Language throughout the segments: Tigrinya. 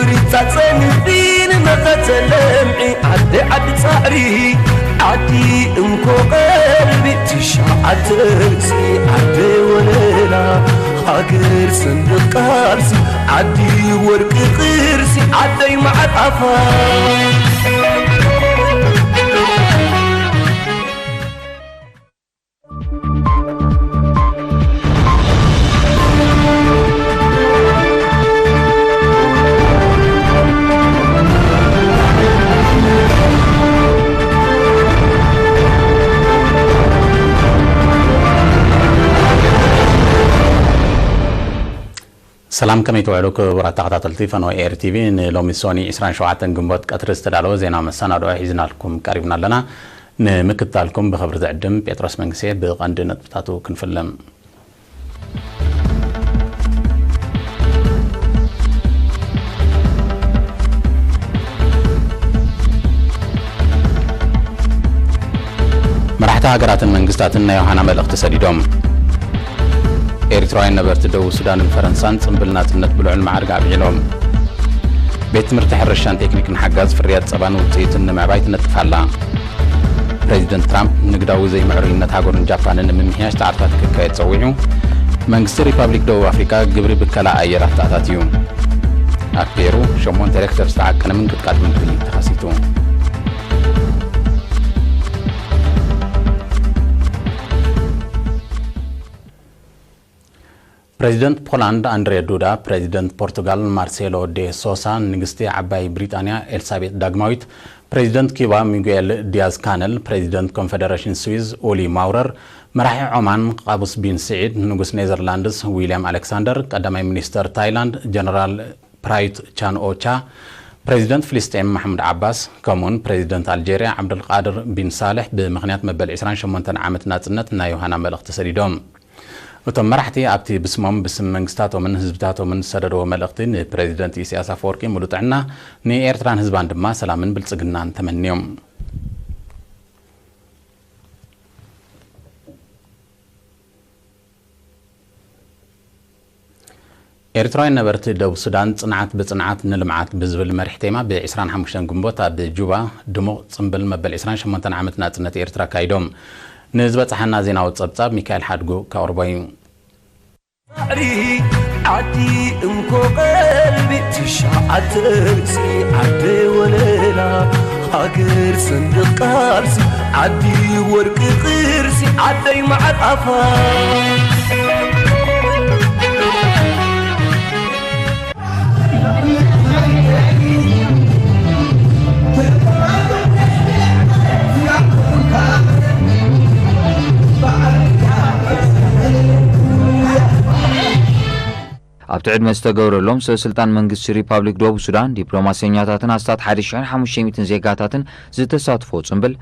ሪታ ጸንፊን መኸተ ለምዒ ዓዲ ዓዲ ጻዕሪ ዓዲ እንኮ ቀልቢ ትሽዓተ ርእሲ ዓዲ ወለላ ሃገር ሰንደቕ ቃልሲ ዓዲ ወርቂ ቅርሲ ዓደይ መዓጣፋ። ሰላም፣ ከመይ ትውዕሉ ክቡራት ተኸታተልቲ ፈነወ ኤር ቲቪ? ንሎሚ ሶኒ ዕስራን ሸውዓተን ግንቦት ቀትሪ ዝተዳለወ ዜና መሰናድኦ ሒዝናልኩም ቀሪብና ኣለና። ንምክትታልኩም ብኽብሪ ዝዕድም ጴጥሮስ መንግስቴ። ብቐንዲ ነጥብታቱ ክንፍልም። መራሕቲ ሃገራትን መንግስታትን ናይ ዮሃና መልእኽቲ ሰዲዶም። ኤርትራውያን ነበርቲ ደቡብ ሱዳንን ፈረንሳን ጽምብል ናጽነት ብልዑል መዓርግ ኣብዒሎም። ቤት ትምህርቲ ሕርሻን ቴክኒክን ሓጋዝ ፍርያት ጸባን ውጽኢትን ንምዕባይ ትነጥፍ ኣላ። ፕሬዚደንት ትራምፕ ንግዳዊ ዘይምዕሩይነት ሃገሩን ጃፓንን ንምምሕያሽ ጻዕርታት ክካየድ ጸዊዑ። መንግስቲ ሪፓብሊክ ደቡብ ኣፍሪካ ግብሪ ብከላ ኣየር ኣተኣታትዩ። ኣብ ፔሩ ሸሞንተ ሬክተር ዝተዓቀነ ምንቅጥቃጥ ምድሪ ተኸሲቱ። ፕሬዚደንት ፖላንድ ኣንድሬ ዱዳ፣ ፕሬዚደንት ፖርቱጋል ማርሴሎ ዴ ሶሳ፣ ንግስቲ ዓባይ ብሪጣንያ ኤልሳቤጥ ዳግማዊት፣ ፕሬዚደንት ኪዩባ ሚጉኤል ዲያዝ ካነል፣ ፕሬዚደንት ኮንፈደሬሽን ስዊዝ ኡሊ ማውረር፣ መራሒ ዖማን ቃቡስ ቢን ስዒድ፣ ንጉስ ኔዘርላንድስ ዊልያም ኣሌክሳንደር፣ ቀዳማይ ሚኒስተር ታይላንድ ጀነራል ፕራዩት ቻን ኦቻ፣ ፕሬዚደንት ፍልስጤም ማሕሙድ ዓባስ፣ ከምኡውን ፕሬዚደንት ኣልጄርያ ዓብደልቃድር ቢን ሳልሕ ብምኽንያት መበል ዕስራን ሸሞንተን ዓመት ናጽነት ናይ ዮሃና መልእኽቲ ሰዲዶም። እቶም መራሕቲ ኣብቲ ብስሞም፣ ብስም መንግስታቶምን ህዝብታቶምን ዝሰደድዎ መልእኽቲ፣ ንፕሬዚደንት ኢሳያስ ኣፈወርቂ ምሉእ ጥዕና፣ ንኤርትራን ህዝባን ድማ ሰላምን ብልጽግናን ተመንዮም። ኤርትራውያን ነበርቲ ደቡብ ሱዳን፣ ጽንዓት ብጽንዓት ንልምዓት ብዝብል መሪሕ ቴማ፣ ብ ዕስራን ሓሙሽተን ግንቦት ኣብ ጁባ ድሙቕ ጽምብል መበል ዕስራን ሸሞንተን ዓመት ናጽነት ኤርትራ ኣካይዶም። ንዝበጽሓና ዜናዊ ጸብጻብ ሚካኤል ሓድጉ ከቕርቦ እዩ። ጻዕሪ ዓዲ እንኮ ቀልቢ ትሽዓተ ርእሲ ዓደ ወለላ ሃገር ሰንደቕ ቃልሲ ዓዲ ወርቂ ቅርሲ ዓደይ መዓጣፋ። ኣብቲ ዕድመ ዝተገብረሎም ሰበ ስልጣን መንግስቲ ሪፓብሊክ ደቡብ ሱዳን፣ ዲፕሎማሰኛታትን ኣስታት ሓደ ሽሕን ሓሙሽተ ሚእትን ዜጋታትን ዝተሳትፎ ጽምብል፣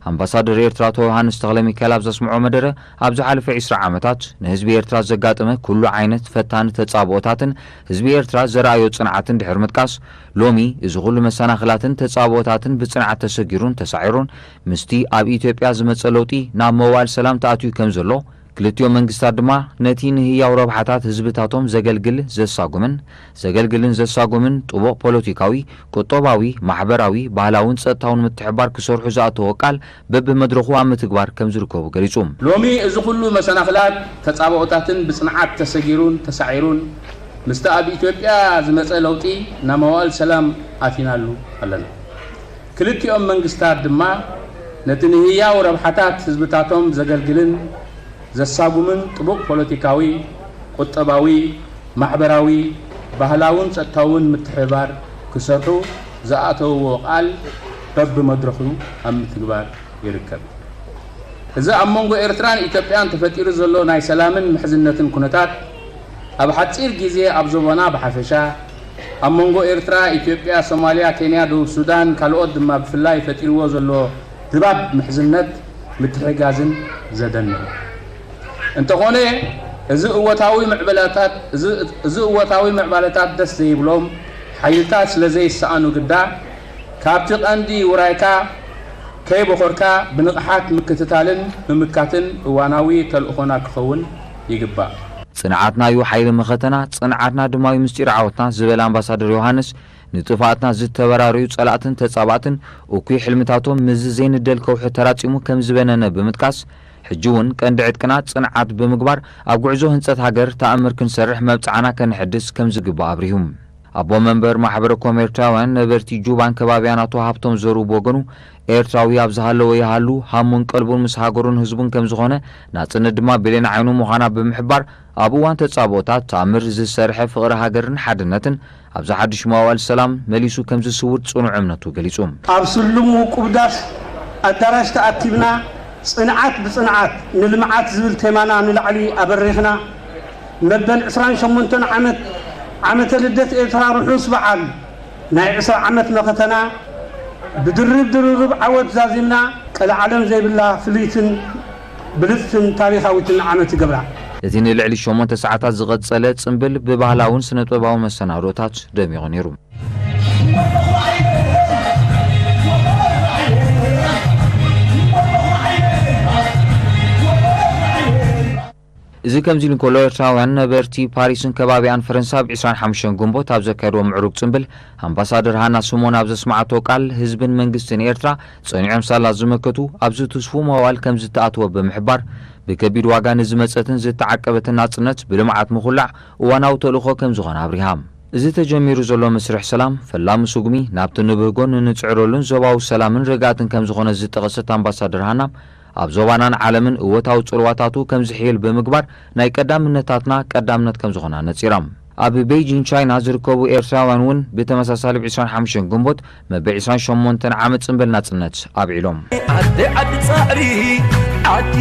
ኣምባሳደር ኤርትራ ኣቶ ዮሃንስ ተኽለ ሚካኤል ኣብ ዘስምዖ መደረ፣ ኣብ ዝሓለፈ ዕስራ ዓመታት ንህዝቢ ኤርትራ ዘጋጠመ ኩሉ ዓይነት ፈታኒ ተጻብኦታትን ህዝቢ ኤርትራ ዘርኣዮ ጽንዓትን ድሕሪ ምጥቃስ፣ ሎሚ እዚ ኩሉ መሰናኽላትን ተጻብኦታትን ብጽንዓት ተሰጊሩን ተሳዒሩን፣ ምስቲ ኣብ ኢትዮጵያ ዝመጸ ለውጢ ናብ መዋል ሰላም ተኣትዩ ከም ዘሎ፣ ክልቲኦም መንግስታት ድማ ነቲ ንህያው ረብሓታት ህዝብታቶም ዘገልግል ዘሳጉምን ዘገልግልን ዘሳጉምን ጥቡቕ ፖለቲካዊ፣ ቁጠባዊ፣ ማሕበራዊ፣ ባህላውን ጸጥታውን ምትሕባር ክሰርሑ ዝኣተዎ ቃል በብመድረኹ ኣብ ምትግባር ከም ዝርከቡ ገሊጹ። ሎሚ እዚ ኩሉ መሰናኽላት ተጻብኦታትን ብጽንዓት ተሰጊሩን ተሳዒሩን ምስቲ ኣብ ኢትዮጵያ ዝመጸ ለውጢ ናብ መዋእል ሰላም ኣቲናሉ ኣለና። ክልቲኦም መንግስታት ድማ ነቲ ንህያው ረብሓታት ህዝብታቶም ዘገልግልን ዘሳጉምን ጥቡቕ ፖለቲካዊ፣ ቁጠባዊ፣ ማሕበራዊ፣ ባህላውን ጸጥታውን ምትሕብባር ክሰርሑ ዝኣተውዎ ቃል በብመድረኹ ኣብ ምትግባር ይርከብ። እዚ ኣብ መንጎ ኤርትራን ኢትዮጵያን ተፈጢሩ ዘሎ ናይ ሰላምን ምሕዝነትን ኩነታት ኣብ ሓጺር ግዜ ኣብ ዞባና ብሓፈሻ፣ ኣብ መንጎ ኤርትራ፣ ኢትዮጵያ፣ ሶማልያ፣ ኬንያ፣ ደቡብ ሱዳን፣ ካልኦት ድማ ብፍላይ ፈጢርዎ ዘሎ ድባብ ምሕዝነት፣ ምትሕግጋዝን ዘደንቕ። እንተኾነ፣ እዚ እወታዊ ምዕበለታት፣ እዚ፣ እዚ እወታዊ ምዕባለታት ደስ ዘይብሎም ሓይልታት ስለ ዘይሰኣኑ ግዳ፣ ካብቲ ቀንዲ ውራይካ ከይቦኸርካ ብንቕሓት ምክትታልን ምምካትን እዋናዊ ተልእኾና ክኸውን ይግባእ። ጽንዓትና እዩ ሓይሊ መኸተና፣ ጽንዓትና ድማ እዩ ምስጢር ዓወትና ዝበለ ኣምባሳደር ዮሃንስ፣ ንጥፍኣትና ዝተበራረዩ ጸላእትን ተጻባእትን እኩይ ሕልምታቶም ምስዚ ዘይንደል ከውሒ ተራጺሙ ከም ዝበነነ ብምጥቃስ፣ ሕጂ እውን ቀንዲ ዕጥቅና ጽንዓት ብምግባር ኣብ ጉዕዞ ህንጸት ሃገር ተኣምር ክንሰርሕ መብጽዓና ከነሐድስ ከም ዝግባእ ኣብሪሁ። ኣቦ መንበር ማሕበረ ኮም ኤርትራውያን ነበርቲ ጁባን ከባቢያን ኣቶ ሃብቶም ዘሩ ብወገኑ፣ ኤርትራዊ ኣብ ዝሃለወ ይሃሉ ሃሙን ቀልቡን ምስ ሃገሩን ህዝቡን ከም ዝኾነ፣ ናጽነት ድማ ብሌን ዓይኑ ምዃና ብምሕባር፣ ኣብ እዋን ተጻብኦታት ተኣምር ዝሰርሐ ፍቕሪ ሃገርን ሓድነትን ኣብዚ ሓድሽ መዋእል ሰላም መሊሱ ከም ዝስውር ጽኑዕ እምነቱ ገሊጹ። ኣብ ስሉም ውቁብ ዳስ ኣዳራሽ ተኣኪብና፣ ጽንዓት ብጽንዓት ንልምዓት ዝብል ቴማና ንላዕሊ ኣበሪኽና፣ መበል ዕስራን ሸሞንተን ዓመት ዓመተ ልደት ኤርትራ ርሑስ በዓል ናይ ዕስራ ዓመት መኸተና ብድርብ ድርርብ ዓወት ዛዚምና፣ ቀለዓለም ዘይብላ ፍልይትን ብልጽትን ታሪኻዊትን ዓመት ይገብራ። ነቲ ንልዕሊ ሸሞንተ ሰዓታት ዝቐጸለ ጽምብል ብባህላውን ስነ-ጥበባዊ መሰናዶታት ደሚቑ ነይሩ። እዚ ከምዚ ኢሉ እንከሎ፣ ኤርትራውያን ነበርቲ ፓሪስን ከባቢኣን ፈረንሳ ኣብ ዕስራን ሓሙሽተን ግንቦት ኣብ ዘካየድዎ ምዕሩግ ጽምብል፣ ኣምባሳደር ሃና ስሞን ኣብ ዘስመዓቶ ቃል፣ ህዝብን መንግስትን ኤርትራ ጸኒዖም ሳላ ዝመከቱ፣ ኣብዚ ትስፉው መዋእል ከም ዝተኣትወ ብምሕባር፣ ብከቢድ ዋጋ ንዝመጸትን ዝተዓቀበትን ናጽነት ብልምዓት ምኹላዕ እዋናዊ ተልእኾ ከም ዝኾነ ኣብሪሃ። እዚ ተጀሚሩ ዘሎ መስርሕ ሰላም፣ ፈላሚ ስጉሚ ናብቲ ንብህጎን እንጽዕረሉን ዞባዊ ሰላምን ርግኣትን ከም ዝኾነ ዝጠቐሰት ኣምባሳደር ሃና፣ ኣብ ዞባናን ዓለምን እወታዊ ጽልዋታቱ ከም ዝሕይል ብምግባር ናይ ቀዳምነታትና ቀዳምነት ከም ዝኾነ ኣነጺራ። ኣብ ቤይጂን ቻይና ዝርከቡ ኤርትራውያን እውን ብተመሳሳሊ ብ ዕስራን ሓሙሽተን ግንቦት መበል ዕስራን ሸሞንተን ዓመት ጽምብል ናጽነት ኣብዒሎም። ዓዲ ዓዲ ጻዕሪ፣ ዓዲ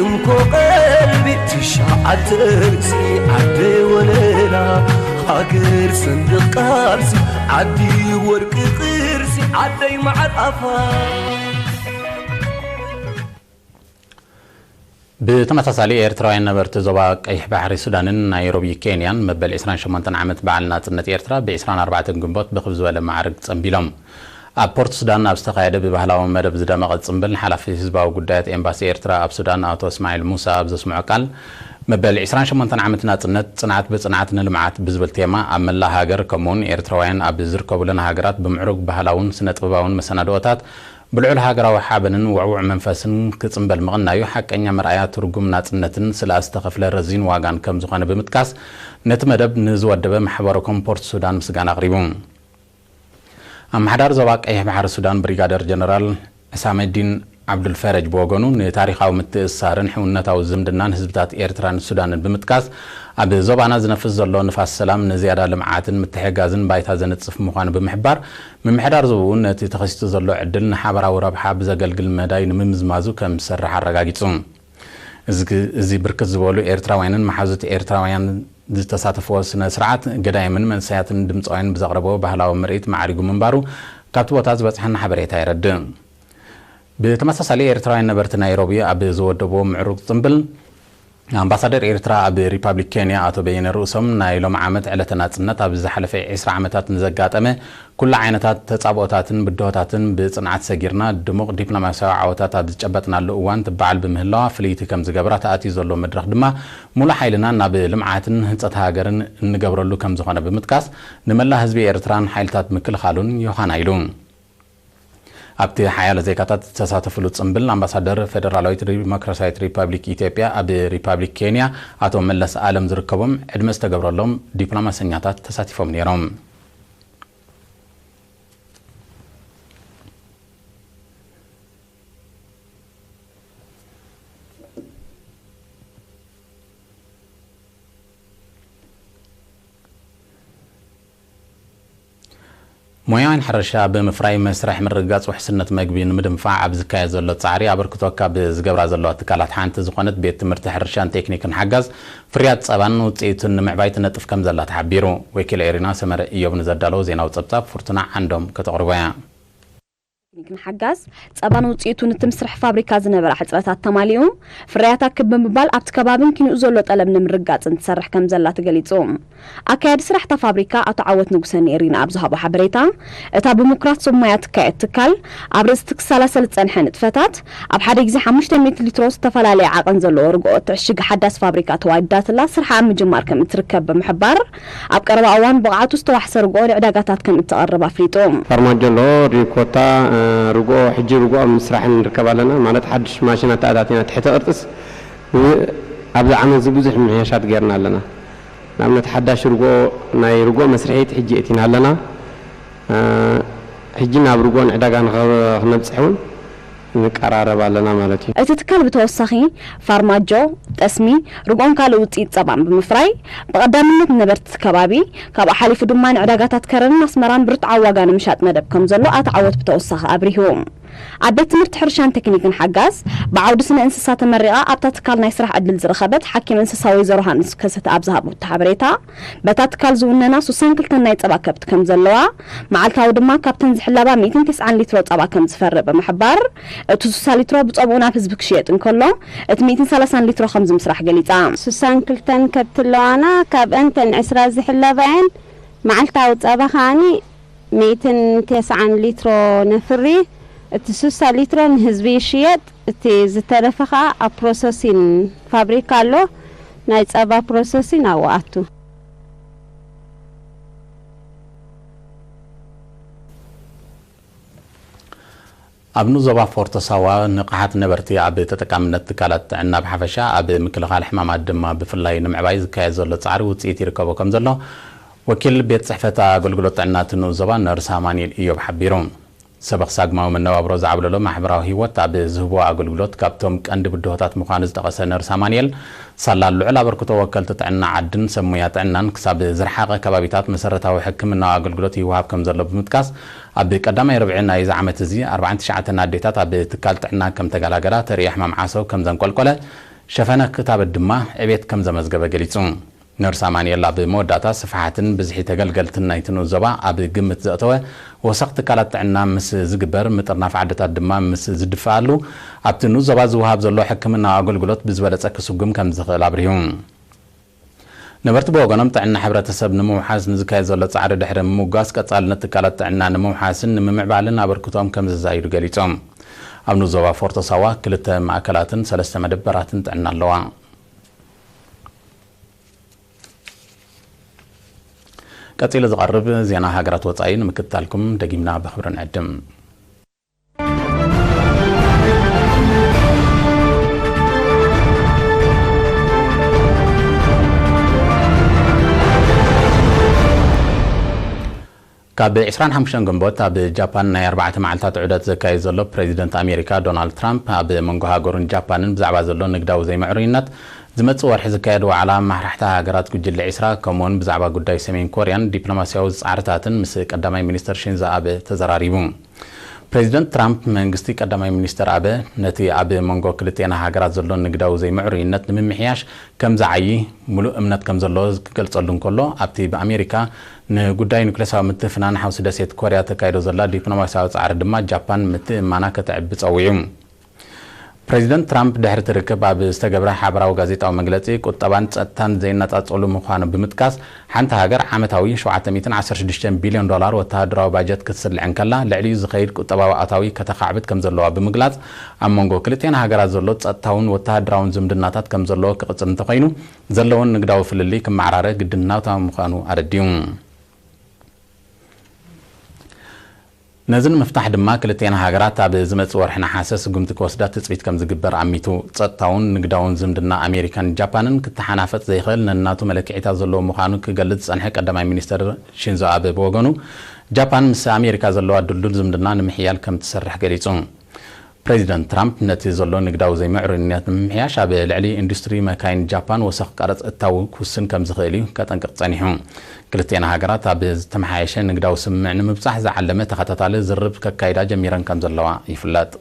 እንኮ ቀልቢ፣ ትሽዓተ ርእሲ ዓዲ ወለላ፣ ሃገር ሰንደቕ ቃልሲ፣ ዓዲ ወርቂ ቅርሲ፣ ዓደይ መዓር ኣፋ። ብተመሳሳሊ፣ ኤርትራውያን ነበርቲ ዞባ ቀይሕ ባሕሪ ሱዳንን ናይሮቢ ኬንያን መበል ዕስራን ሸሞንተን ዓመት በዓል ናጽነት ኤርትራ ብ ዕስራን ኣርባዕተን ግንቦት ብኽብ ዝበለ ማዕርግ ጸምቢሎም። ኣብ ፖርት ሱዳን ኣብ ዝተኻየደ ብባህላዊ መደብ ዝደመቐ ጽምብል፣ ሓላፊ ህዝባዊ ጉዳያት ኤምባሲ ኤርትራ ኣብ ሱዳን ኣቶ እስማዒል ሙሳ ኣብ ዘስምዖ ቃል፣ መበል ዕስራን ሸሞንተን ዓመት ናጽነት፣ ጽንዓት ብጽንዓት ንልምዓት ብዝብል ቴማ፣ ኣብ መላእ ሃገር ከምኡውን ኤርትራውያን ኣብ ዝርከቡለን ሃገራት ብምዕሩግ ባህላውን ስነ-ጥበባውን መሰናድኦታት ብልዑል ሃገራዊ ሓበንን ውዕዉዕ መንፈስን ክጽምበል ምቕናዩ ሓቀኛ መርኣያ ትርጉም ናጽነትን ስለ ዝተኸፍለ ረዚን ዋጋን ከም ዝኾነ ብምጥቃስ፣ ነቲ መደብ ንዝወደበ ማሕበረ ኮም ፖርት ሱዳን ምስጋና ኣቕሪቡ። ኣመሓዳሪ ዞባ ቀይሕ ባሕሪ ሱዳን ብሪጋደር ጀነራል ዕሳመዲን ዓብዱልፈረጅ ብወገኑ፣ ንታሪኻዊ ምትእስሳርን ሕውነታዊ ዝምድናን ህዝብታት ኤርትራን ሱዳንን ብምጥቃስ፣ ኣብ ዞባና ዝነፍስ ዘሎ ንፋስ ሰላም ንዝያዳ ልምዓትን ምትሕግጋዝን ባይታ ዘንጽፍ ምዃኑ ብምሕባር፣ ምምሕዳር ዞባኡ ነቲ ተኸሲቱ ዘሎ ዕድል ንሓበራዊ ረብሓ ብዘገልግል መዳይ ንምምዝማዙ ከም ዝሰርሕ ኣረጋጊጹ። እዚ ግ-፣ እዚ ብርክት ዝበሉ ኤርትራውያንን መሓዙት ኤርትራውያን ዝተሳተፍዎ ስነ ስርዓት፣ ገዳይምን መንእሰያትን ድምጻውያን ብዘቕረብዎ ባህላዊ ምርኢት ማዕሪጉ ምንባሩ ካብቲ ቦታ ዝበጽሐና ሓበሬታ የረድእ። ብተመሳሳሊ፣ ኤርትራውያን ነበርቲ ናይሮቢ ኣብ ዝወደብዎ ምዕሩግ ጽምብል፣ ኣምባሳደር ኤርትራ ኣብ ሪፓብሊክ ኬንያ ኣቶ በየነ ርእሶም፣ ናይ ሎሚ ዓመት ዕለተ ናጽነት ኣብ ዝሓለፈ ዕስራ ዓመታት ንዘጋጠመ ኩሉ ዓይነታት ተጻብኦታትን ብድሆታትን ብጽንዓት ሰጊርና፣ ድሙቕ ዲፕሎማስያዊ ዓወታት ኣብ ዝጨበጥናሉ እዋን ትበዓል ብምህላዋ ፍልይቲ ከም ዝገብራ፣ ተኣትዩ ዘሎ መድረኽ ድማ ሙሉእ ሓይልና ናብ ልምዓትን ህንጸት ሃገርን እንገብረሉ ከም ዝኾነ ብምጥቃስ፣ ንመላእ ህዝቢ ኤርትራን ሓይልታት ምክልኻሉን ዮሃና ኢሉ። ኣብቲ ሓያለ ዜጋታት ዝተሳተፍሉ ጽምብል፣ ኣምባሳደር ፌደራላዊት ዲሞክራስያዊት ሪፓብሊክ ኢትዮጵያ ኣብ ሪፓብሊክ ኬንያ ኣቶ መለስ ኣለም ዝርከቦም፣ ዕድመ ዝተገብረሎም ዲፕሎማሰኛታት ተሳቲፎም ነይሮም። ሞያውያን ሕርሻ ብምፍራይ መስርሕ ምርግጋጽ ውሕስነት መግቢ ንምድንፋዕ ኣብ ዝካየድ ዘሎ ጻዕሪ ኣበርክቶ ካብ ዝገብራ ዘለዋ ትካላት ሓንቲ ዝኾነት ቤት ትምህርቲ ሕርሻን ቴክኒክን ሓጋዝ፣ ፍርያት ጸባን ውጽኢቱን ንምዕባይ ትነጥፍ ከም ዘላ ተሓቢሩ። ወኪል ኤሪና ሰመረ እዮብ ንዘዳለዎ ዜናዊ ጸብጻብ ፍርቱና ዓንዶም ከተቕርቦ እያ። ቴክኒክን ሓጋዝ ጸባን ውጽኢቱን እቲ ምስራሕ ፋብሪካ ዝነበራ ሕጽረታት ተማሊኡ፣ ፍርያት ኣክብ ብምባል ኣብቲ ከባብን ኪንኡ ዘሎ ጠለብ ንምርጋጽን ትሰርሕ ከም ዘላ ተገሊጹ። ኣካያዲ ስራሕታ ፋብሪካ ኣቶ ዓወት ንጉሰ ንኤሪና ኣብ ዝሃቦ ሓበሬታ፣ እታ ብምኩራት ሰብ ሞያ ትካየድ ትካል፣ ኣብ ርእሲ እቲ ክሰላሰል ዝጸንሐ ንጥፈታት፣ ኣብ ሓደ ግዜ ሓሙሽተ ሚእቲ ሊትሮ ዝተፈላለየ ዓቐን ዘለዎ ርግኦ እትዕሽግ ሓዳስ ፋብሪካ ተዋዲዳትላ ስርሓ ኣብ ምጅማር ከም እትርከብ ብምሕባር፣ ኣብ ቀረባ እዋን ብቕዓቱ ዝተዋሕሰ ርግኦ ንዕዳጋታት ከም እተቐርብ ኣፍሊጡ። ፋርማጆ ኣሎ፣ ሪኮታ፣ እ፣ ርግኦ፣ ሕጂ ርግኦ ኣብ ምስራሕ ንርከብ ኣለና። ማለት ሓድሽ ማሽናት ኣታቲና ትሕተ ቅርጽስ እ፣ ኣብዚ ዓመት እዚ ብዙሕ ምምሕያሻት ጌርና ኣለና። ንኣብነት ሓዳሽ ርግኦ፣ ናይ ርግኦ መስርሒት ሕጂ እቲና ኣለና። እ፣ ሕጂ ናብ ርግኦ ንዕዳጋ ንኸ-፣ ክነብጽሕ እውን ንቀራረብ ኣለና ማለት እዩ። እቲ ትካል ብተወሳኺ ፋርማጆ፣ ጠስሚ፣ ርግኦን ካልእ ውጽኢት ጸባን ብምፍራይ ብቐዳምነት ንነበርቲ እቲ ከባቢ፣ ካብኡ ሓሊፉ ድማ ንዕዳጋታት ከረንን ኣስመራን ብርቱዓዊ ዋጋ ንምሻጥ መደብ ከም ዘሎ ኣቶ ዓወት ብተወሳኺ ኣብሪሁ። ኣብ ቤት ትምህርቲ ሕርሻን ቴክኒክን ሓጋዝ ብዓውዲ ስነ እንስሳ ተመሪቓ ኣብታ ትካል ናይ ስራሕ ዕድል ዝረኸበት ሓኪም እንስሳ ወይዘሮ ሃንስ ከሰተ ኣብ ዝሃበቶ ሓበሬታ፣ በታ ትካል ዝውነና ሱሳን ክልተን ናይ ጸባ ከብቲ ከም ዘለዋ፣ መዓልታዊ ድማ ካብተን ዝሕለባ ሚእትን ተስዓን ሊትሮ ጸባ ከም ዝፈርእ ብምሕባር፣ እቲ ሱሳ ሊትሮ ብጸብኡ ናብ ህዝቢ ክሽየጥ እንከሎ፣ እቲ ሚእትን ሰላሳን ሊትሮ ከም ዝምስራሕ ገሊጻ። ሱሳን ክልተን ከብቲ ኣለዋና፣ ካብአን ተን ዕስራ ዝሕለባ እየን። መዓልታዊ ጸባ ከኣኒ ሚእትን ተስዓን ሊትሮ ነፍሪ። እቲ ሱሳ ሊትሮ ንህዝቢ ይሽየጥ፣ እቲ ዝተረፈ ከኣ ኣብ ፕሮሰሲን ፋብሪካ ኣሎ፣ ናይ ጸባ ፕሮሰሲን ኣብኡ ኣቱ። ኣብ ንዞባ ፎርቶ ሳዋ ንቕሓት ነበርቲ ኣብ ተጠቃምነት ትካላት ጥዕና ብሓፈሻ ኣብ ምክልኻል ሕማማት ድማ ብፍላይ ንምዕባይ ዝካየድ ዘሎ ጻዕሪ ውጽኢት ይርከቦ ከም ዘሎ ወኪል ቤት ጽሕፈት ኣገልግሎት ጥዕና እቲ ንኡስ ዞባ ነርስ ኣማኑኤል ኢዮብ ሓቢሩ። ሰበኽ ሳግማዊ መነባብሮ ዝዓብለሎ ማሕበራዊ ህይወት ኣብ ዝህብዎ ኣገልግሎት ካብቶም ቀንዲ ብድሆታት ምዃኑ ዝጠቐሰ ነርስ ኣማኑኤል፣ ሳላ ልዑል ኣበርክቶ ወከልቲ ጥዕና ዓድን ሰብ ሙያ ጥዕናን ክሳብ ዝረሓቐ ከባቢታት መሰረታዊ ሕክምናዊ ኣገልግሎት ይወሃብ ከም ዘሎ ብምጥቃስ፣ ኣብ ቀዳማይ ርብዒ ናይዚ ዓመት እዚ ኣርባዓን ትሽዓተን ኣዴታት ኣብ ትካል ጥዕና ከም ተገላገላ፣ ተርእዮ ሕማም ዓሶ ከም ዘንቆልቆለ፣ ሸፈነ ክታበት ድማ ዕቤት ከም ዘመዝገበ ገሊጹ። ነርስ ኣማኑኤል ኣብ መወዳእታ፣ ስፍሓትን ብዝሒ ተገልገልትን ናይቲ ንኡስ ዞባ ኣብ ግምት ዘእተወ ወሰኽ ትካላት ጥዕና ምስ ዝግበር፣ ምጥርናፍ ዓድታት ድማ ምስ ዝድፍኣሉ፣ ኣብቲ ንኡስ ዞባ ዝወሃብ ዘሎ ሕክምናዊ ኣገልግሎት ብዝበለጸ ክስጉም ከም ዝኽእል ኣብሪሁ። ነበርቲ ብወገኖም፣ ጥዕና ሕብረተሰብ ንምውሓስ ንዝካየድ ዘሎ ጻዕሪ ድሕሪ ምምጓስ፣ ቀጻልነት ትካላት ጥዕና ንምውሓስን ንምምዕባልን ኣበርክቶኦም ከም ዘዛይዱ ገሊጾም። ኣብ ንኡስ ዞባ ፎርቶ ሳዋ ክልተ ማእከላትን ሰለስተ መደበራትን ጥዕና ኣለዋ። ቀጺሉ ዝቐርብ ዜና ሃገራት ወጻኢ ንምክትታልኩም ደጊምና ብኽብሪ ንዕድም። ካብ ዕስራን ሓሙሽተን ግንቦት ኣብ ጃፓን ናይ ኣርባዕተ መዓልታት ዑደት ዘካየድ ዘሎ ፕሬዚደንት ኣሜሪካ ዶናልድ ትራምፕ፣ ኣብ መንጎ ሃገሩን ጃፓንን ብዛዕባ ዘሎ ንግዳዊ ዘይምዕሩይነት ዝመጽእ ወርሒ ዝካየድ ዋዕላ ኣመራሕታ ሃገራት ጉጅለ ዒስራ፣ ከምኡውን ብዛዕባ ጉዳይ ሰሜን ኮርያን ዲፕሎማስያዊ ጻዕርታትን ምስ ቀዳማይ ሚኒስተር ሺንዞ ኣበ ተዘራሪቡ። ፕሬዚደንት ትራምፕ፣ መንግስቲ ቀዳማይ ሚኒስተር ኣበ ነቲ ኣብ መንጎ ክልቴና ሃገራት ዘሎ ንግዳዊ ዘይምዕሩይነት ንምምሕያሽ ከም ዝዓዪ ምሉእ እምነት ከም ዘለዎ ክገልጸሉ እንከሎ፣ ኣብቲ ብኣሜሪካ ንጉዳይ ኑክሌሳዊ ምትፍናን ሓውሲ ደሴት ኮርያ ተካይዶ ዘላ ዲፕሎማስያዊ ጻዕሪ ድማ ጃፓን ምትእምማና ከተዕቢ ጸዊዑ። ፕሬዚደንት ትራምፕ ድሕሪ እቲ ርክብ ኣብ ዝተገብረ ሓበራዊ ጋዜጣዊ መግለጺ፣ ቁጠባን ጸጥታን ዘይነጻጸሉ ምዃኑ ብምጥቃስ፣ ሓንቲ ሃገር ዓመታዊ ሸውዓተ ሚእትን ዓሰርተ ሽዱሽተን ቢልዮን ዶላር ወተሃደራዊ ባጀት ክትስልዕ እንከላ፣ ልዕሊኡ ዝኸይድ ቁጠባዊ ኣታዊ ከተኻዕብት ከም ዘለዋ ብምግላጽ፣ ኣብ መንጎ ክልቴን ሃገራት ዘሎ ጸጥታውን ወተሃደራውን ዝምድናታት ከም ዘለዎ ክቕጽል እንተኾይኑ፣ ዘለዎን ንግዳዊ ፍልልይ ክመዓራረ ግድን ናታ ምዃኑ ኣረዲኡ። ነዚ ንምፍታሕ ድማ ክልቴን ሃገራት ኣብ ዝመጽእ ወርሒ ነሓሰ ስጉምቲ ክወስዳ ትጽቢት ከም ዝግበር ኣሚቱ። ጸጥታውን ንግዳውን ዝምድና ኣሜሪካን ጃፓንን ክተሓናፈጽ ዘይኽእል ነናቱ መለክዒታት ዘለዎ ምዃኑ ክገልጽ ዝጸንሐ ቀዳማይ ሚኒስተር ሺንዞ ኣበ ብወገኑ፣ ጃፓን ምስ ኣሜሪካ ዘለዋ ድልዱል ዝምድና ንምሕያል ከም ትሰርሕ ገሊጹ። ፕሬዚደንት ትራምፕ ነቲ ዘሎ ንግዳዊ ዘይምዕሩይነት ንምምሕያሽ ኣብ ልዕሊ ኢንዱስትሪ መካይን ጃፓን ወሰኽ ቀረጽ እታው ክውስን ከም ዝኽእል እዩ ከጠንቅቕ ጸኒሑ። ክልቴን ሃገራት ኣብ ዝተመሓየሸ ንግዳዊ ስምምዕ ንምብጻሕ ዝዓለመ ተኸታታሊ ዝርርብ ከካይዳ ጀሚረን ከም ዘለዋ ይፍለጥ።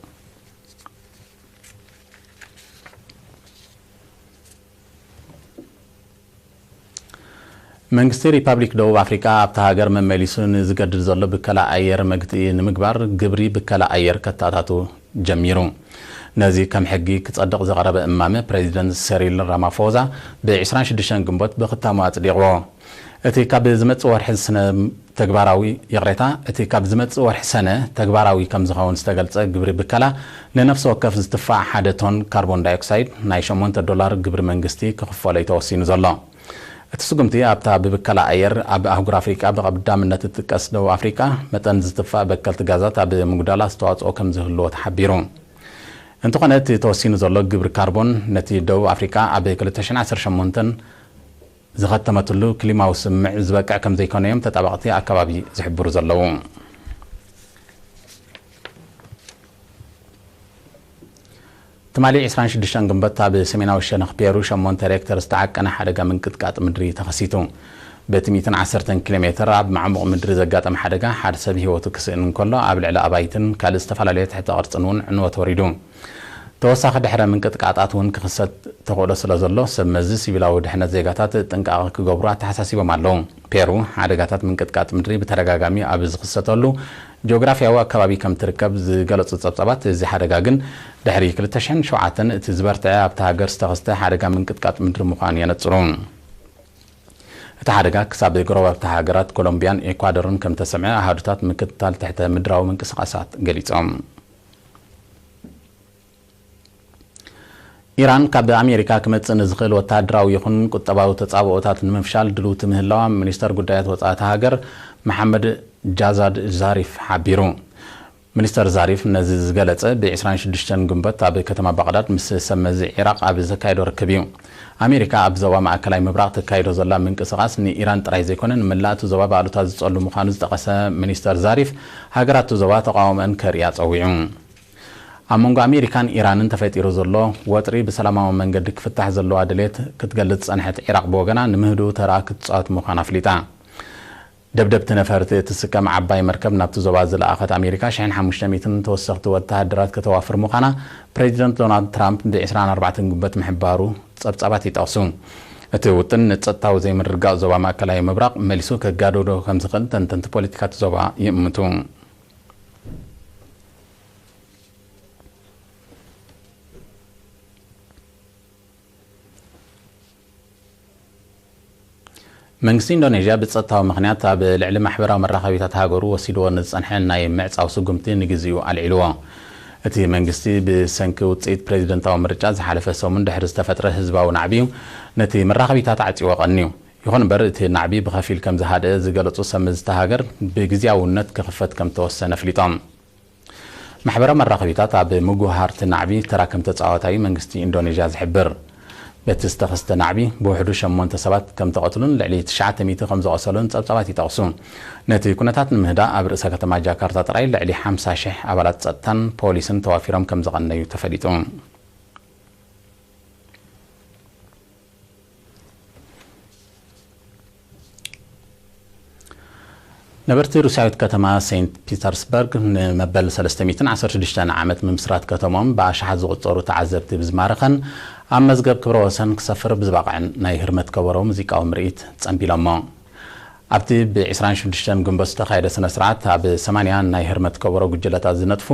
መንግስቲ ሪፓብሊክ ደቡብ ኣፍሪቃ ኣብታ ሃገር መመሊሱ ንዝገድድ ዘሎ ብከላ ኣየር መግትኢ ንምግባር ግብሪ ብከላ ኣየር ከተኣታቱ ጀሚሩ። ነዚ ከም ሕጊ ክጸድቕ ዝቐረበ እማመ ፕሬዚደንት ሰሪል ራማፎዛ ብ ዕስራን ሽዱሽተን ግንቦት ብኽታሙ ኣጽዲቕዎ። እቲ ካብ ዝመጽእ ወርሒ ስነ ተግባራዊ፣ ይቕሬታ፣ እቲ ካብ ዝመጽእ ወርሒ ሰነ ተግባራዊ ከም ዝኸውን ዝተገልጸ ግብሪ ብከላ ንነፍሲ ወከፍ ዝትፋእ ሓደ ቶን ካርቦን ዳይኦክሳይድ ናይ ሸሞንተ ዶላር ግብሪ መንግስቲ ክኽፈሎ እዩ ተወሲኑ ዘሎ። እቲ ስጉምቲ ኣብታ ብብከላ ኣየር ኣብ ኣህጉር ኣፍሪቃ ብቐዳምነት እትጥቀስ ደቡብ ኣፍሪቃ መጠን ዝትፋእ በከልቲ ጋዛት ኣብ ምጉዳል ኣስተዋጽኦ ከም ዝህልዎ ተሓቢሩ። እንተኾነ እቲ ተወሲኑ ዘሎ ግብሪ ካርቦን ነቲ ደቡብ ኣፍሪቃ ኣብ ክልተ ሽሕን ዓሰርተ ሸሞንተን ዝኸተመትሉ ክሊማዊ ስምምዕ ዝበቅዕ ከም ዘይኮነ እዮም ተጣበቕቲ ኣከባቢ ዝሕብሩ ዘለዉ። ትማሊ ዕስራን ሽዱሽተን ግንቦት ኣብ ሰሜናዊ ሸነኽ ፔሩ ሸሞንተ ሬክተር ዝተዓቀነ ሓደጋ ምንቅጥቃጥ ምድሪ ተኸሲቱ። በቲ ሚእትን ዓሰርተን ኪሎ ሜትር ኣብ ማዕሙቕ ምድሪ ዘጋጠመ ሓደጋ ሓደ ሰብ ህይወቱ ክስእን እንከሎ ኣብ ልዕሊ ኣባይትን ካልእ ዝተፈላለየ ትሕተ ቅርጽን እውን ዕንወት ወሪዱ። ተወሳኺ ድሕረ ምንቅጥቃጣት እውን ክኽሰት ተኽእሎ ስለ ዘሎ ሰብ መዚ ሲቪላዊ ድሕነት ዜጋታት ጥንቃቐ ክገብሩ ኣተሓሳሲቦም ኣለዉ። ፔሩ ሓደጋታት ምንቅጥቃጥ ምድሪ ብተደጋጋሚ ኣብ ዝኽሰተሉ ጂኦግራፊያዊ ኣከባቢ ከም ትርከብ ዝገለጹ ጸብጻባት፣ እዚ ሓደጋ ግን ድሕሪ ክልተ ሽሕን ሸውዓተን እቲ ዝበርትዐ ኣብታ ሃገር ዝተኸስተ ሓደጋ ምንቅጥቃጥ ምድሪ ምዃኑ የነጽሩ። እቲ ሓደጋ ክሳብ ጎረባብቲ ሃገራት ኮሎምቢያን ኤኳዶርን ከም ተሰምዐ ኣሃዱታት ምክትታል ትሕተ ምድራዊ ምንቅስቓሳት ገሊጾም። ኢራን ካብ ኣሜሪካ ክመጽእ ንዝኽእል ወተሃደራዊ ይኹን ቁጠባዊ ተጻብኦታት ንምፍሻል ድልውቲ ምህላዋ ሚኒስተር ጉዳያት ወጻኢ እታ ሃገር መሓመድ ጃዛድ ዛሪፍ ሓቢሩ። ሚኒስተር ዛሪፍ ነዚ ዝገለጸ ብ ዕስራን ሽዱሽተን ግንቦት ኣብ ከተማ ባቕዳድ ምስ ሰብ መዚ ዒራቕ ኣብ ዘካየዶ ርክብ እዩ። ኣሜሪካ ኣብ ዞባ ማእከላይ ምብራቕ ተካይዶ ዘላ ምንቅስቓስ ንኢራን ጥራይ ዘይኮነ ንመላእ እቲ ዞባ ብኣሉታ ዝጸሉ ምዃኑ ዝጠቐሰ ሚኒስተር ዛሪፍ፣ ሃገራት እቲ ዞባ ተቓውሞአን ከርእያ ጸዊዑ። ኣብ መንጎ ኣሜሪካን ኢራንን ተፈጢሩ ዘሎ ወጥሪ ብሰላማዊ መንገዲ ክፍታሕ ዘለዋ ድሌት ክትገልጽ ዝጸንሐት ዒራቕ ብወገና ንምህድኡ ተራ ክትጻወት ምዃና ኣፍሊጣ። ደብደብቲ ነፈርቲ እትስከም ዓባይ መርከብ ናብቲ ዞባ ዝለኣኸት ኣሜሪካ ሽሕን ሓሙሽተ ሚእትን ተወሰኽቲ ወተሃደራት ከተዋፍር ምዃና ፕሬዚደንት ዶናልድ ትራምፕ ብ ዕስራን ኣርባዕተን ግንቦት ምሕባሩ ጸብጻባት ይጠቕሱ። እቲ ውጥን ንጸጥታዊ ዘይምርግጋእ ዞባ ማእከላይ ምብራቕ መሊሱ ከጋድዶ ከም ዝኽእል ተንተንቲ ፖለቲካ እቲ ዞባ ይእምቱ። መንግስቲ ኢንዶኔዥያ ብጸጥታዊ ምኽንያት ኣብ ልዕሊ ማሕበራዊ መራኸቢታት ሃገሩ ወሲድዎ ንዝጸንሐ ናይ ምዕጻው ስጉምቲ ንግዚኡ ኣልዒልዎ። እቲ መንግስቲ ብሰንኪ ውጽኢት ፕሬዚደንታዊ ምርጫ ዝሓለፈ ሰሙን ድሕሪ ዝተፈጥረ ህዝባዊ ናዕቢ እዩ ነቲ መራኸቢታት ዓጺዎ ቀንዩ። ይኹን እምበር እቲ ናዕቢ ብኸፊል ከም ዝሃደአ ዝገለጹ ሰብ መዚ እታ ሃገር ብግዝያውነት ክኽፈት ከም ተወሰነ ኣፍሊጦም። ማሕበራዊ መራኸቢታት ኣብ ምጉህሃር እቲ ናዕቢ ተራ ከም ተጻዋታይ መንግስቲ ኢንዶኔዥያ ዝሕብር። በቲ ዝተኸስተ ናዕቢ ብውሕዱ ሸሞንተ ሰባት ከም ተቐትሉን ልዕሊ ትሽዓተ ሚእቲ ከም ዝቖሰሉን ጸብጻባት ይጠቕሱ። ነቲ ኩነታት ንምህዳእ ኣብ ርእሰ ከተማ ጃካርታ ጥራይ ልዕሊ ሓምሳ ሽሕ ኣባላት ጸጥታን ፖሊስን ተዋፊሮም ከም ዝቐነዩ ተፈሊጡ። ነበርቲ ሩስያዊት ከተማ ሴንት ፒተርስበርግ ንመበል ሰለስተ ሚእትን ዓሰርተ ሽዱሽተን ዓመት ምምስራት ከተሞም ብኣሽሓት ዝቑጸሩ ተዓዘብቲ ብዝማረኸን ኣብ መዝገብ ክብረ ወሰን ክሰፍር ብዝበቕዐን ናይ ህርመት ከበሮ ሙዚቃዊ ምርኢት ጸንቢሎሞ። ኣብቲ ብ ዕስራን ሽዱሽተን ግንቦት ዝተኻየደ ስነ ስርዓት ኣብ ሰማንያ ናይ ህርመት ከበሮ ጉጅለታት ዝነጥፉ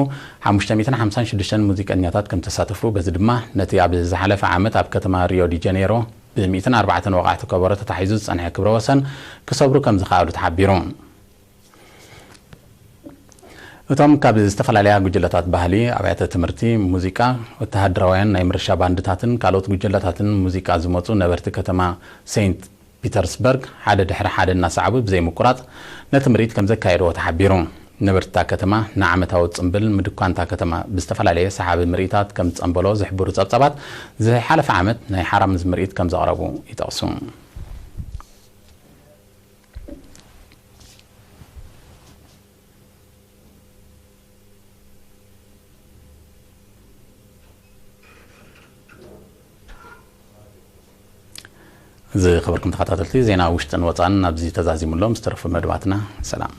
ሓሙሽተ ሚእትን ሓምሳን ሽዱሽተን ሙዚቀኛታት ከም ተሳተፉ፣ በዚ ድማ ነቲ ኣብ ዝሓለፈ ዓመት ኣብ ከተማ ሪዮ ዲ ጀኔሮ ብ ሚእትን ኣርባዕተን ወቓዕቲ ከበሮ ተታሒዙ ዝጸንሐ ክብረ ወሰን ክሰብሩ ከም ዝኸኣሉ ተሓቢሩ። እቶም ካብ ዝተፈላለያ ጉጅለታት ባህሊ፣ ኣብያተ ትምህርቲ፣ ሙዚቃ፣ ወተሃደራውያን ናይ ምርሻ ባንድታትን ካልኦት ጉጅለታትን ሙዚቃ ዝመጹ ነበርቲ ከተማ ሴንት ፒተርስበርግ ሓደ ድሕሪ ሓደ እናሰዓቡ ብዘይምቁራጽ ነቲ ምርኢት ከም ዘካየድዎ ተሓቢሩ። ነበርቲ እታ ከተማ ንዓመታዊ ጽምብል ምድኳን እታ ከተማ ብዝተፈላለየ ሰሓቢ ምርኢታት ከም ዝጸንበሎ ዝሕብሩ ጸብጻባት፣ ዝሓለፈ ዓመት ናይ ሓራምዝ ምርኢት ከም ዘቕረቡ ይጠቕሱ። ዝኸበርኩም ተኸታተልቲ፣ ዜና ውሽጥን ወጻእን ኣብዚ ተዛዚሙ ኣሎ። ምስ ተረፉ መደባትና ሰላም።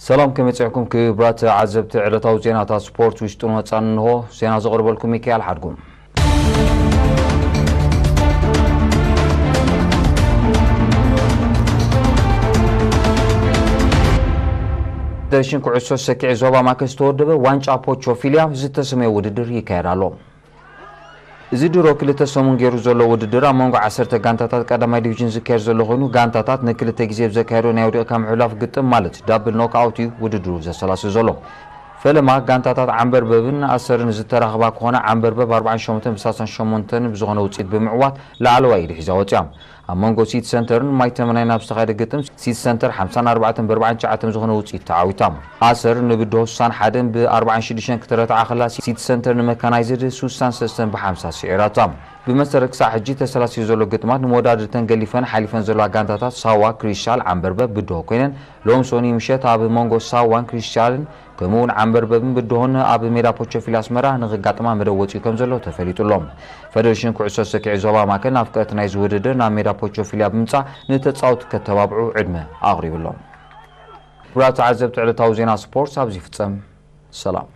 ሰላም ከመይ ጸኒሕኩም ክቡራት ተዓዘብቲ ዕለታዊ ዜናታት ስፖርት ውሽጥን ወጻእን። እንሆ ዜና ዘቕርበልኩም ሚካኤል ሓድጉ። ፌደሬሽን ኩዕሶ ሰኪዕ ዞባ ማእከል ዝተወደበ ዋንጫ ፖቾፊልያ ዝተሰመየ ውድድር ይካየድ ኣሎ። እዚ ድሮ ክልተ ሰሙን ገይሩ ዘሎ ውድድር ኣብ መንጎ ዓሰርተ ጋንታታት ቀዳማይ ዲቪዥን ዝካየድ ዘሎ ኮይኑ፣ ጋንታታት ንክልተ ግዜ ብዘካየዶ ናይ ውድቕካ ምሕላፍ ግጥም ማለት ዳብል ኖክኣውት እዩ ውድድሩ ዘሰላስል ዘሎ። ፈለማ ጋንታታት ዓምበርበብን ኣሰርን ዝተራኽባ ክኾና፣ ዓምበርበብ ኣርባዓን ሸሞንተን ብሳሳን ሸሞንተን ብዝኾነ ውፅኢት ብምዕዋት ላዕለዋይ ኢድ ሒዛ ወፂኣ። ኣብ መንጎ ሲቲ ሰንተርን ማይ ተመናይን ኣብ ዝተኻየደ ግጥም፣ ሲቲ ሰንተር ሓምሳን ኣርባዕተን ብኣርባዓን ትሽዓተን ዝኾነ ውፅኢት ተዓዊታ። ኣሰር ንብድሆ ሱሳን ሓደን ብኣርባዓን ሽዱሽተን ክትረትዓ ከላ፣ ሲቲ ሰንተር ንመካናይዝድ ሱሳን ሰስተን ብሓምሳ ስዒራታ። ብመሰረት ክሳዕ ሕጂ ተሰላሲሉ ዘሎ ግጥማት ንመወዳድርተን ገሊፈን ሓሊፈን ዘለዋ ጋንታታት ሳዋ ክሪስታል ዓምበርበብ ብድሆ ኮይነን፣ ሎም ሶኒ ምሸት ኣብ መንጎ ሳዋን ክሪስታልን ከምኡውን ዓምበርበብን ብድሆን ኣብ ሜዳ ፖቾፊል ኣስመራ ንኽጋጥማ መደብ ወፂኡ ከም ዘሎ ተፈሊጡ ኣሎ። ፌደሬሽን ኩዕሶ ሰኪዕ ዞባ ማእከል ናፍቀት ናይዚ ውድድር ናብ ሜዳ ፖቾፊልያ ብምምፃእ ንተፃወቲ ከተባብዑ ዕድመ ኣቕሪቡ ኣሎ። ክቡራት ተዓዘብቲ ዕለታዊ ዜና ስፖርት ኣብዚ ይፍፀም። ሰላም።